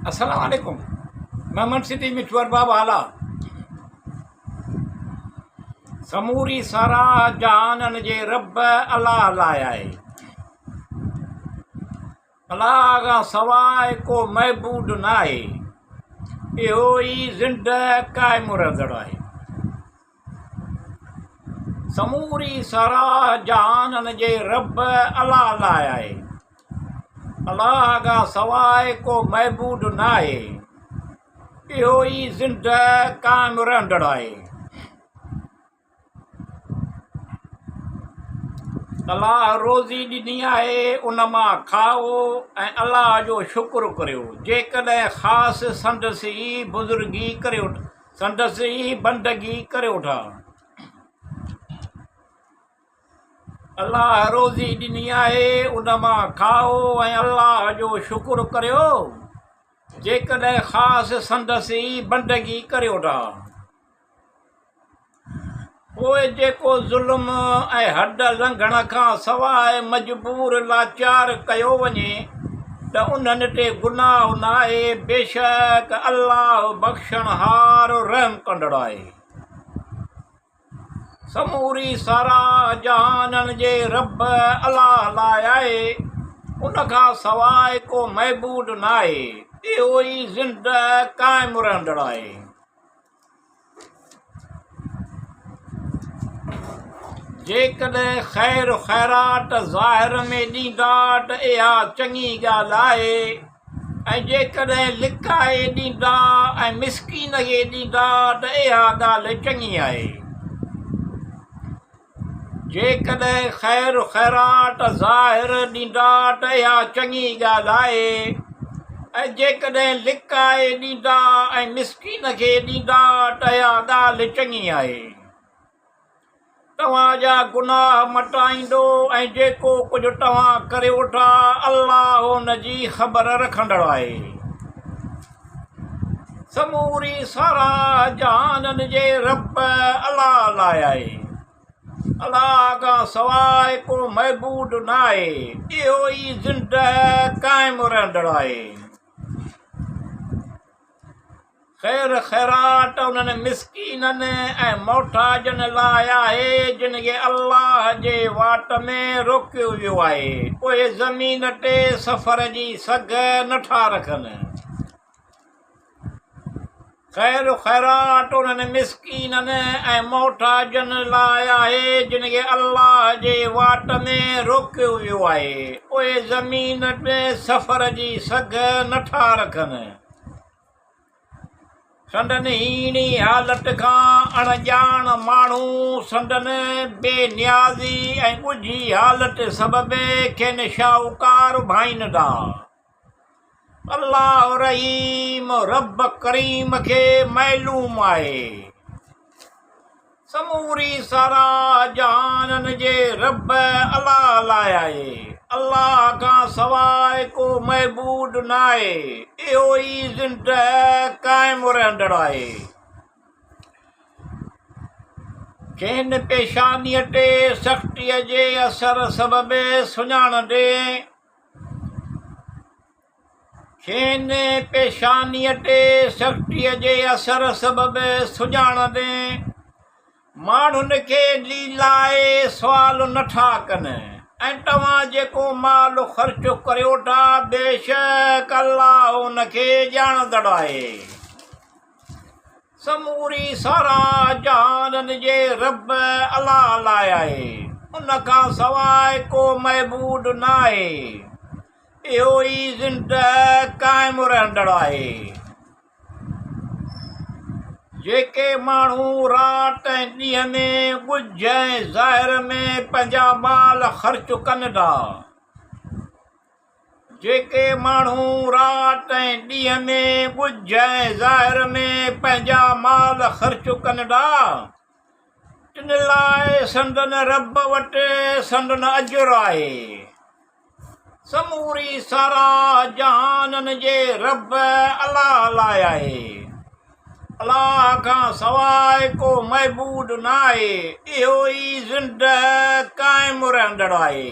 السلام عليڪم مهمند سٽي مٺو ارباب هالا سموري ساراهه جهانن جي رب الله لاء آهي الله کان سواء ڪو معبود ناهي اهو ئي زنده قائم رهندڙ آهي سموري ساراهه جهانن جي رب الله لاء آهي. الله کان سواء ڪو معبود ناهي. اهو ئي زنده قائم رهندڙ آهي. الله روزي ڏني آهي ان مان کائو ۽ الله جو شڪر ڪريو جيڪڏهن خاص سندس ئي بزرگي ڪريو سندس ئي بندگي ڪريو ٿا. الله روزي ڏني آهي ان مان کائو ۽ الله جو شڪر ڪريو جيڪڏهن خاص سندس ئي بندگي ڪريو ٿا. پوء جيڪو ظلم ۽ حد لنگهڻ کان سواء مجبور لاچار ڪيو وڃي ته انهن تي گناهه ناهي، بيشڪ الله بخشڻهار رحم ڪندڙ آهي. سموري ساراهه جهانن جي رب الله لاء آهي، ان کان سواء ڪو معبود ناهي، اهو ئي زنده قائم رهندڙ آهي. جيڪڏهن خير خيرات ظاهر ۾ ڏيندا ته اها چڱي ڳالهه آهي ۽ جيڪڏهن لڪائي ڏيندا ۽ مسڪين کي ڏيندا ته اها ڳالهه چڱي آهي. جيڪڏهن خير خيرات ظاهر ڏيندا ته اها چڱي ڳالهه آهي ۽ جيڪڏهن لڪائي ڏيندا ۽ مسڪين کي ڏيندا ته اها ڳالهه چڱي آهي. توهان جا گناهه مٽائيندو ۽ جيڪو ڪجهه توهان ڪريو ٿا الله ان جي خبر رکندڙ آهي. سموري ساراهه جهانن جي رب الله لاء آهي. الله کان سواء ڪو معبود ناهي، اهو ئي زنده قائم رهندڙ آهي. خير خيرات انهن مسڪينن ۽ محتاجن لاء آهي، جن کي الله جي واٽ ۾ روڪيو ويو آهي، اهي زمين تي سفر جي سگهه نٿا رکن. خير خيرات انهن مسڪينن ۽ محتاجن لاء آهي جن کي الله جي واٽ ۾ روڪيو ويو آهي، اهي زمين ۾ سفر جي سگهه نٿا رکن. سندن هيڻي حالت کان اڻ ڄاڻ ماڻهو سندن بي نيازي ۽ ڳجهي حالت سبب کين شاهوڪار ڀائيندا. الله رحيم رب ڪريم کي معلوم آهي. سموري ساراهه جهانن جي رب الله لاء آهي. الله کان سواء ڪو معبود ناهي. اهو ئي زنده قائم رهندڙ آهي. کين پيشانيء تي سختيء جي اثر سبب سڃاڻندي. کين پيشانيء تي سختيء جي اثر سبب سڃاڻندين، ماڻهن کي ليلائي سوال نه ٿا ڪن ۽ توهان جيڪو مال خرچ ڪريو ٿا، بيشڪ الله ان کي ڄاڻندڙ آهي. سموري ساراهه جهانن جي رب الله لاء آهي، ان کان سواء ڪو معبود ناهي، اهو ئي زنده قائم رهندڙ آهي. جيڪي ماڻهو رات ۽ ڏينهن ۾ ڳجهه ۽ ظاهر ۾ پنهنجا مال خرچ ڪن ٿا. جيڪي ماڻهو رات ۽ ڏينهن ۾ ڳجهه ۽ ظاهر ۾ پنهنجا مال خرچ ڪن ٿا، تن لاء سندن رب وٽ سندن اجر آهي. سموري ساراهه جهانن جي رب الله لاء آهي. الله کان سواء ڪو معبود ناهي، اهو ئي زنده قائم رهندڙ آهي.